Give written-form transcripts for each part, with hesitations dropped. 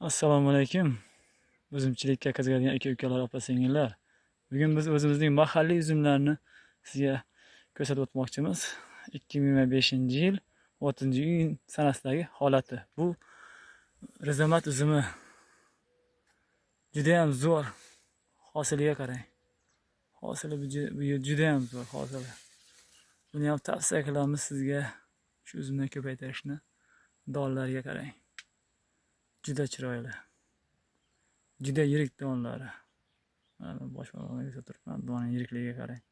Assalomu alaykum. Uzumchilikka qiziqadigan aka-ukalar, opa-singillar. Bugun biz o'zimizning mahalliy uzumlarni sizga ko'rsatib o'tmoqchimiz. 2025-yil 6-iyun sanasidagi holati. Bu Rizamat uzumi juda ham zo'r. Hosiliga qarang. Hosili bu yil juda ham zo'r hosili. Buni ham tavsiya qilamiz sizga shu uzumdan ko'paytirishni. Donlariga qarang. Juda chiroyli. Juda yirik donlari. Mana bosh barmog'imga ko'rsatib turibman, donning yirikligiga qarang.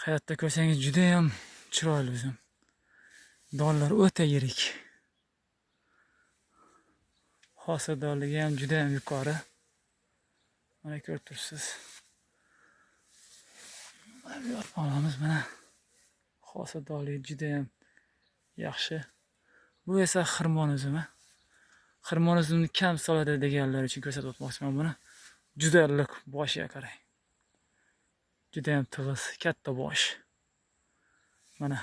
Hayotda ko'rsangiz juda ham chiroyli uzum. Donlar o'ta yirik. Hosildorligi ham juda ham yuqori. Mana ko'rib turibsiz. Mana bu yoqdan olamiz mana. Hosildorligi juda ham yaxshi. Bu esa xirmon uzumi. Xirmon uzumni kam soladi deganlar uchun ko'rsatib o'tmoqchiman buni. Juda iliq, boshiga qarang. Juda ham tig'iz, katta bosh. Mana.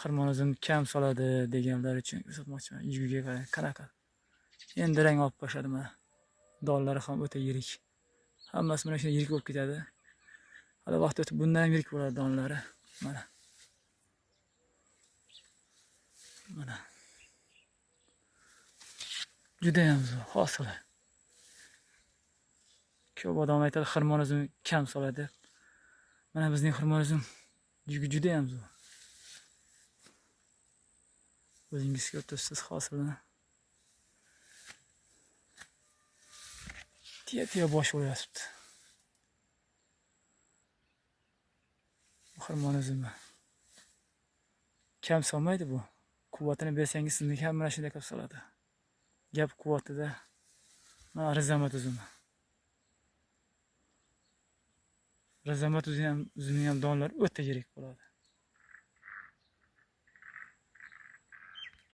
Xirmon uzumni kam soladi deganlar uchun ko'rsatmoqchiman. Yugiga qarang, qanaqa. Endi rang olib boshladi mana. Donlari ham o'ta yirik. Hammasi mana shunday yirik bo'lib ketadi. Hali vaqt o'tib bundan ham yirik bo'ladi donlari. Mana. Mana. Juda ham zo'r hosili. Ko'p odam aytadi xirmon uzum kam soladi deb. Mana bizning xirmon uzum yugi juda ham zo'r. O'zingiz ko'rib turibsiz hosilini. Tiya-tiya bosh bo'lyapti. Xirmon uzumi. Kam solmaydi bu. Quvvatini bersangiz sizniki ham mana shunday qilib soladi. Gap quvvatida. Mana Rizamat uzumi. Rizamat uzumining ham donlari o'ta yirik bo'ladi.